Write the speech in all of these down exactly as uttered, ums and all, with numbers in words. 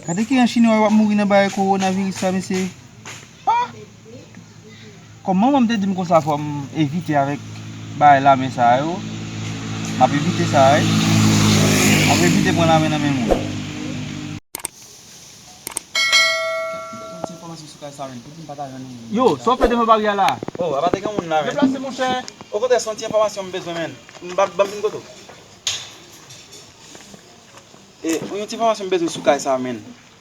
Gade ki jan chinwa yo ap mouri nan bagay kowonaviris sa, mesye. Ah! Kòm manman m te di m konsa fò m evite avèk bagay lame sa yo, m ap evite sa, wi. M ap evite pran lame nan men moun. Yon ti enfòmasyon sou kay sa, men, pou di m pa ta jwenn moun. Yo, sa w fè devan bagay la? Oh, apa te gen moun la, men. Deplase, monchè. Okontrè, se yon ti enfòmasyon m bezwen, men. M ba, ban m vin kote w. E, yon ti enfòmasyon m bezwen sou kay sa, men.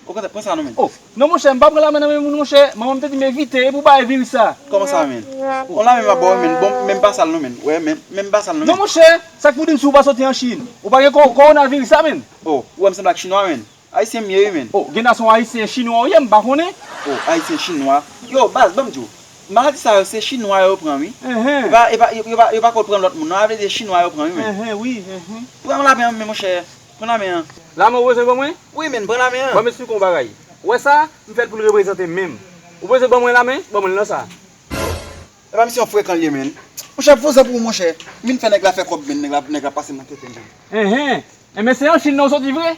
Okontrè, pran sa non, men. Oh, non, monchè, m pa pran lame nan men moun, monchè. Manman m te di m evite, e pou bay viris sa. Kòman sa, men? On lame m ap ba w, men. Bon, men m pa sal non, men. Wè, men, men m pa sal non, men. Non, monchè, sa k pou di m si w pa soti an Chin? Ou pa gen ko-, kowonaviris sa, men? Oh, ou wè m sanble ak chinwa, men. Ayisyen m ye, wi, men. Oh, gen dwa se yon ayisyen chinwa ou ye, m pa konnen. Oh, ayisyen chinwa. Yo, baz, ban m di w. Maladi sa yo, se chinwa yo pran, wi. Enhen. E pa, e pa, yo, yo pa, yo pa ko pran lòt moun, non. A vle di, chinwa yo pran, wi, men. Enhen, wi, enhen. Pran lame an, men, monchè. Pran lame an. Lame ou bezwen ban mwen? Wi, men, pran lame an. Ban m esplike w yon bagay. Ou wè sa, m fè l pou l reprezante m menm. Ou bezwen ban mwen lame? Ban mwen l nan sa. E pa misye yon frekan l ye, men. Monchè, vouzan pou ou, monchè. M vin fè nèg la fè kòb, men, nèg la, nèg la pase m nan tete, men. Enhen. Enben, se an Chin nan w soti vre?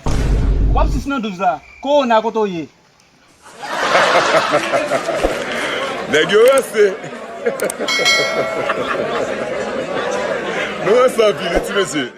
W ap sis nan douz la. Kowona kote w ye? Nèg yo ranse. Nou ranse anpil, wi, ti mesye.